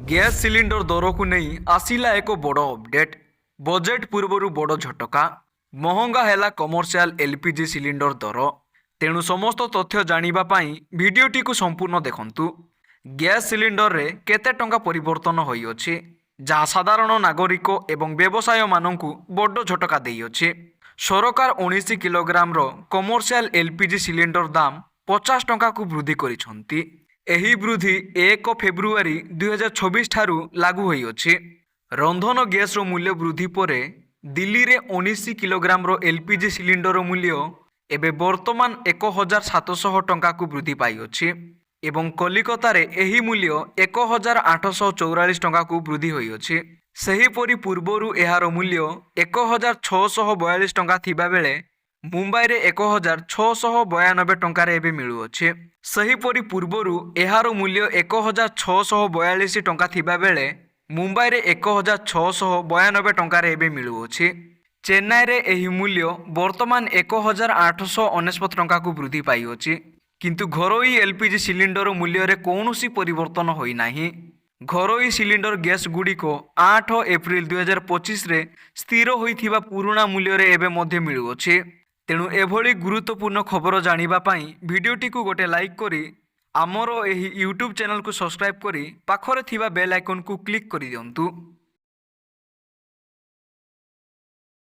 Gas cylinder ଦରକୁ ନେଇ ଆସିଲା ଏକ ବଡ଼ ଅପଡେଟ୍। ବଜେଟ୍ ପୂର୍ବରୁ ବଡ଼ ଝଟକା। ମହଙ୍ଗା ହେଲା କମର୍ସିଆଲ ଏଲ୍ପିଜି ସିଲିଣ୍ଡର ଦର। ତେଣୁ ସମସ୍ତ ତଥ୍ୟ ଜାଣିବା ପାଇଁ ଭିଡ଼ିଓଟିକୁ ସମ୍ପୂର୍ଣ୍ଣ ଦେଖନ୍ତୁ। ଗ୍ୟାସ୍ ସିଲିଣ୍ଡରରେ କେତେ ଟଙ୍କା ପରିବର୍ତ୍ତନ ହୋଇଅଛି, ଯାହା ସାଧାରଣ ନାଗରିକ ଏବଂ ବ୍ୟବସାୟମାନଙ୍କୁ ବଡ଼ ଝଟକା ଦେଇଅଛି। ସରକାର 19 କିଲୋଗ୍ରାମର କମର୍ସିଆଲ ଏଲ୍ପିଜି ସିଲିଣ୍ଡର ଦାମ 50 ଟଙ୍କାକୁ ବୃଦ୍ଧି କରିଛନ୍ତି। ଏହି ବୃଦ୍ଧି 1 ଫେବୃଆରୀ 2026 ଠାରୁ ଲାଗୁ ହୋଇଅଛି। ରନ୍ଧନ ଗ୍ୟାସ୍ର ମୂଲ୍ୟ ବୃଦ୍ଧି ପରେ ଦିଲ୍ଲୀରେ 19 କିଲୋଗ୍ରାମର ଏଲ୍ପିଜି ସିଲିଣ୍ଡର ମୂଲ୍ୟ ଏବେ ବର୍ତ୍ତମାନ 1700 ଟଙ୍କାକୁ ବୃଦ୍ଧି ପାଇଅଛି ଏବଂ କଲିକତାରେ ଏହି ମୂଲ୍ୟ 1844 ଟଙ୍କାକୁ ବୃଦ୍ଧି ହୋଇଅଛି। ସେହିପରି ପୂର୍ବରୁ ଏହାର ମୂଲ୍ୟ 1642 ଟଙ୍କା ଥିବାବେଳେ ମୁମ୍ବାଇରେ 1692 ଟଙ୍କାରେ ଏବେ ମିଳୁଅଛି। ସେହିପରି ପୂର୍ବରୁ ଏହାର ମୂଲ୍ୟ 1642 ଟଙ୍କା ଥିବାବେଳେ ମୁମ୍ବାଇରେ 1692 ଟଙ୍କାରେ ଏବେ ମିଳୁଅଛି। ଚେନ୍ନାଇରେ ଏହି ମୂଲ୍ୟ ବର୍ତ୍ତମାନ 1899 ଟଙ୍କାକୁ ବୃଦ୍ଧି ପାଇଅଛି। କିନ୍ତୁ ଘରୋଇ ଏଲ୍ପିଜି ସିଲିଣ୍ଡର ମୂଲ୍ୟରେ କୌଣସି ପରିବର୍ତ୍ତନ ହୋଇନାହିଁ। ଘରୋଇ ସିଲିଣ୍ଡର ଗ୍ୟାସ୍ ଗୁଡ଼ିକ 8 ଏପ୍ରିଲ 2025ରେ ସ୍ଥିର ହୋଇଥିବା ପୁରୁଣା ମୂଲ୍ୟରେ ଏବେ ମଧ୍ୟ ମିଳୁଅଛି। ତେଣୁ ଏଭଳି ଗୁରୁତ୍ୱପୂର୍ଣ୍ଣ ଖବର ଜାଣିବା ପାଇଁ ଭିଡ଼ିଓଟିକୁ ଗୋଟେ ଲାଇକ୍ କରି, ଆମର ଏହି ୟୁଟ୍ୟୁବ୍ ଚ୍ୟାନେଲକୁ ସବସ୍କ୍ରାଇବ୍ କରି, ପାଖରେ ଥିବା ବେଲ୍ ଆଇକନ୍କୁ କ୍ଲିକ୍ କରିଦିଅନ୍ତୁ।